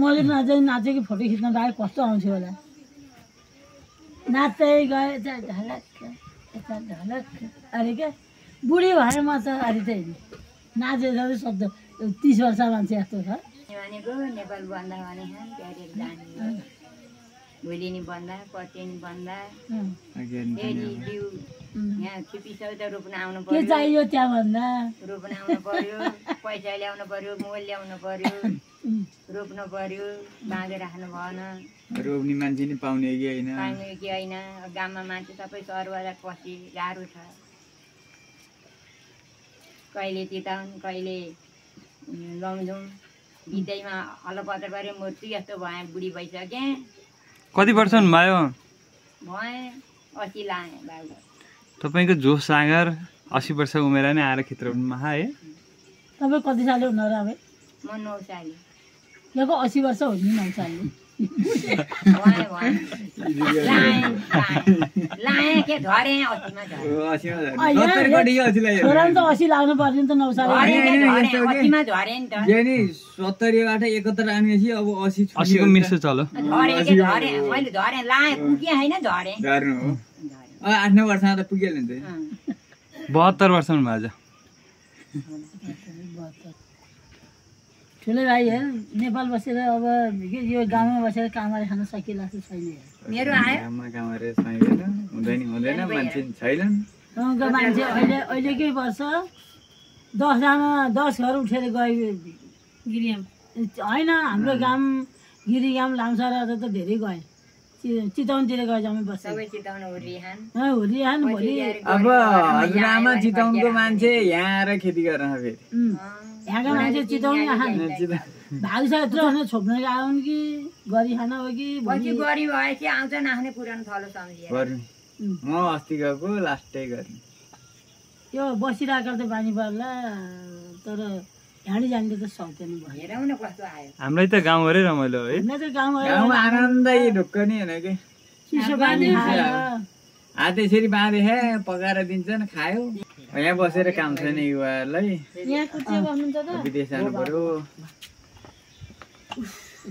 मैले नाचेको फोटो खिच्न गए कस्तो आउँथ्यो होला नाच्दै गए ढलक यता ढलक अरे क्या बुढी भएर म त अरे चाहिँ नाचे जति शब्द 30 वर्ष मान्छे जस्तो छ भनेको नेपाल बन्दा भने भोलिनी बन्दा पर्टेनी बन्दा यहाँ छिपिसौ त रोप्न आउनु पर्यो के चाहियो त्यहाँ भन्दा रोप्न आउनु पर्यो पैसा ल्याउनु पर्यो मोल ल्याउनु पर्यो रोप्न पर्यो बाँधेर राख्नु भएन रोप्ने मान्छे नि पाउने कि होइन गाउँमा मान्छे सबै सहर बजार पछि गाह्रो छ कहिले चिताउन कहिले लमझुम बिदैमा अलपत्र गऱ्यो मूर्ति जस्तो भए बुढी भइसकेँ कति वर्ष भयो भएँ 80 लाएँ बाबु तपाईँको जोस सागर 80 वर्ष उमेर नै आएर खित्र हुनुमा है तपाईँ कति सालले हुनु र अब म 9 साली यहाँको 80 वर्ष हो नि 9 सालले लाएँ के झरेँ 80मा छोरा त 80 लाग्नु पर्ने त 9 साल 80मा झरेँ नि त 70बाट 71 आएपछि अब 80 को मिसो चलो मैले झरेँ लाएँ पुगेँ होइन झरेँ 8-9 वर्षमा त पुगिहाल्यो नि त 72 वर्ष हुनुभएको छ ठुलो भाइ हेर नेपाल बसेर अब यो गाउँमा बसेर कामहरू खान सकिला छैन मेरो आयो हुँदैन मान्छे छैनन् गाउँको मान्छे अहिलेकै वर्ष 10 घर उठेर गयो गिरियाम होइन हाम्रो गाउँ गिरिगाम लामसारा त धेरै गए चितवनतिर गए जम्मै बस्छ हुरिहान भोलि अब हजुरआमा चितवनको मान्छे यहाँ आएर खेती गर्न फेरि यहाँका मान्छे चितवन भाग छ यत्रो छोप्न गयो कि गरी खान हो कि गरी भएपछि आउँछ नआउने पुरानो थलो सम्झिएर म अस्ति गएको लास्टै गरेँ यो बसिरहेको त बानी पर्ला तर ह्याडी जाने त सक्दैन हेरौँ न कस्तो आयो हामीलाई त गाउँघरै रमाइलो है गाउँमा आनन्दै ढुक्क नि होइन कि चिसो पानी हात यसरी बाँधे पकाएर दिन्छन् खायो यहाँ बसेर काम छैन युवाहरूलाई विदेश जानु पर्यो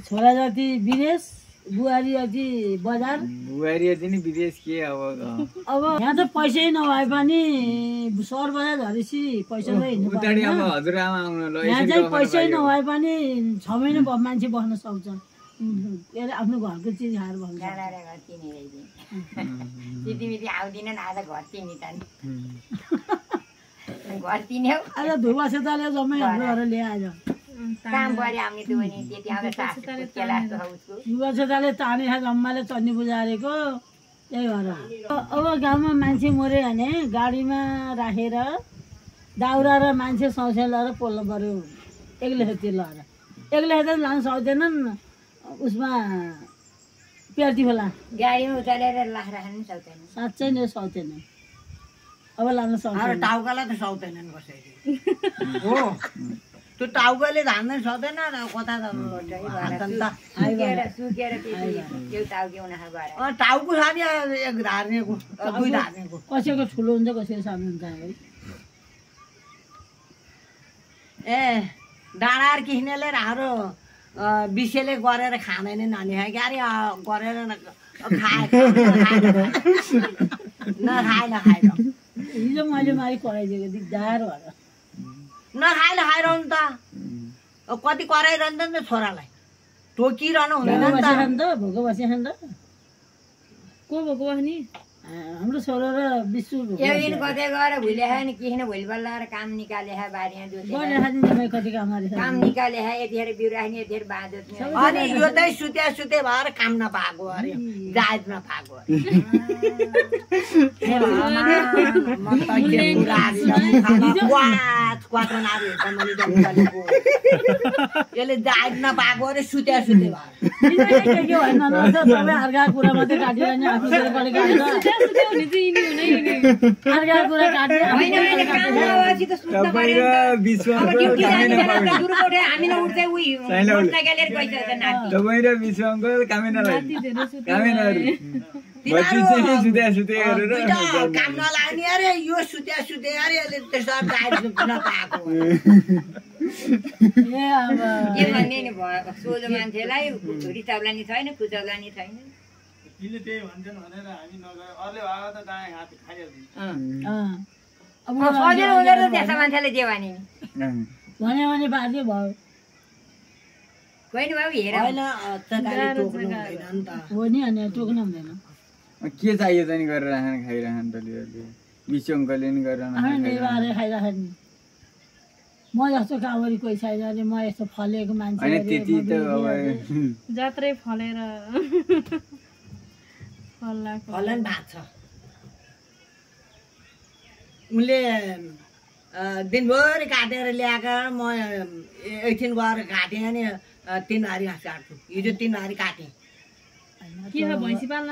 छोरा जति विदेश बुहारी जति बजार बुहारी जति नि विदेश के अब यहाँ त पैसै नभए पनि सहर बजार झरेपछि पैसा हिँड्नु पर्छ अब हजुरआमा आउनु यहाँ चाहिँ पैसै नभए पनि 6 महिना मान्छे बस्न सक्छ आफ्नो घरको चिज खाएर भन्नु आउँदिन आज घर चिनी त घर चिन्यो आज धुवा सेताले जम्मै हाम्रो घर ल्याएर काम गरे आउने त्यो नि त्यति आउँदा धुवा सेताले ताने जम्माले चन्नी बुझारेको त्यही भएर अब गाउँमा मान्छे मऱ्यो भने गाडीमा राखेर दाउरा र मान्छे सौसे लगाएर पोल्नु पर्यो एक्लै खेती लगाएर एक्लै त लान सक्दैनन् उसमा प्यार्ती होला गाडीमा उतारेर राख्न सक्दैन साँच्चै नै सक्दैन अब लान सक्दैन टाउकालाई त सक्दैनन् कसैले हो त्यो टाउकाले धान्दै सक्दैन कता टाउको छ नि एक धार्नेको दुई धार्नेको कसैको ठुलो हुन्छ कसैको सानो हुन्छ ए डाँडा किस्नेले हाम्रो विषयले गरेर खाँदैन नानी क्यारे गरेर नखाए नखाए हिजो मैले मारि कराइदिएको दिगदार भएर नखाए नखाइरहनु त कति कराइरहन्छ नि त छोरालाई टोकिरहनु हुँदैन नि त भोको बसिरहनु त को भोको बस्ने हाम्रो छोरा र विश्व दिन कतै गएर भुल्याए नि किन भोलि बल्लाएर काम निकाले बारीमा काम निकाले यतिखेर बिउ राख्ने यतिखेर बाँधो अनि यो चाहिँ सुते भएर काम नपाएको अरे जायज नपाएको यसले जायज नपाएको अरे सुते भएर कुरा मात्रै काटिरहने आफ्नो काम नलाग्ने अरे यो सुते अरे यसले त्यसो नपाएको ए अब के भन्ने नि भयो सोझो मान्छेलाई रिचाउला नि छैन खुचाउला नि छैन अब सजिलो हुँदो रहेछ त्यस्तो मान्छेले जे भने नि भन्यो भने बाजे भयो कोही नि बाबु हेर होइन तरकारी टोक्नु हुँदैन नि त हो नि अनि टोक्नु हुँदैन के चाहियो त नि गरेर राखेर खाइरहनु तलिहरूले बिचो अङ्कलले नि गरेर नेवारे खाइराखेको नि म जस्तो कामरी कोही छैन अरे म यस्तो फलेको मान्छे होइन त्यति त अब जात्रै फलेर फलन भएको छ उनले दिनभरि काटेर ल्याएको म एकछिन गएर काटेँ अनि 3 हारी घाँस काट्छु हिजो 3 हारी काटेँ के हो भैँसी पाल्न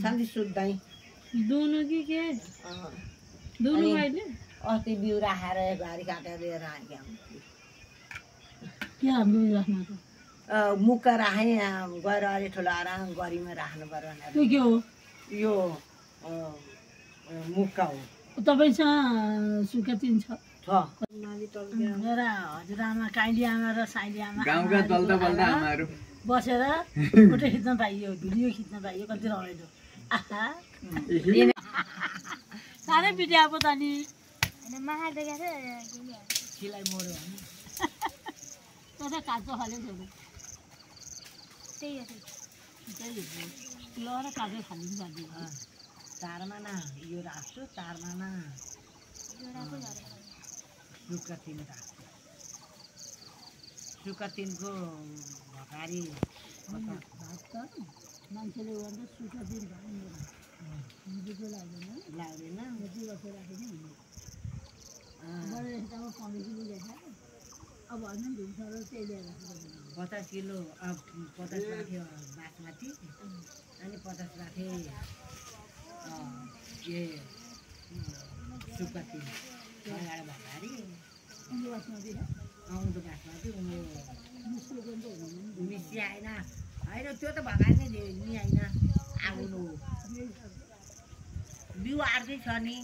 शान्ति सुत्दै दुनु कि के दुनु अहिले अस्ति बिउ राखेर 1 हारी काटेर लिएर आएँ के हाम्रो राख्नु मुख राखेँ गएर अलि ठुलो आएर गरीमा राख्नु पर्यो त्यो के हो यो मुक्का हो तपाईँसँग सुक्खा तिन छ छ मेरा हजुरआमा काइली आमा र साइली आमा गाउँका बल्दा बल्दा आमाहरू बसेर फोटो खिच्न पाइयो भिडियो खिच्न पाइयो कति रमाइलो आहा साह्रै भिडियो आएको त नि सिलाइ मऱ्यो भने त्यो त काँचो खाले छोडो ल र काँचो खानु पर्दैन चारमा न यो राख्छु चारमा न सुक्खा 3 राख्छु सुक्खा 3 को भकारी भात त मान्छेले गर्दा सुक्खा दिन भयो लाग्दैन बसेर राखेको बडा यतामा 15 किलो ल्याएको अब भन्नु नि हुन्छ र त्यही ल्याएर 50 किलो 50 राख्यो बासमती अनि 50 राखे ये सुक्खा 3 अगाडि भकारी आउँदो बासमती मिसी आएन होइन त्यो त भगाएर नि आएन आउनु बिउ आर्दै छ नि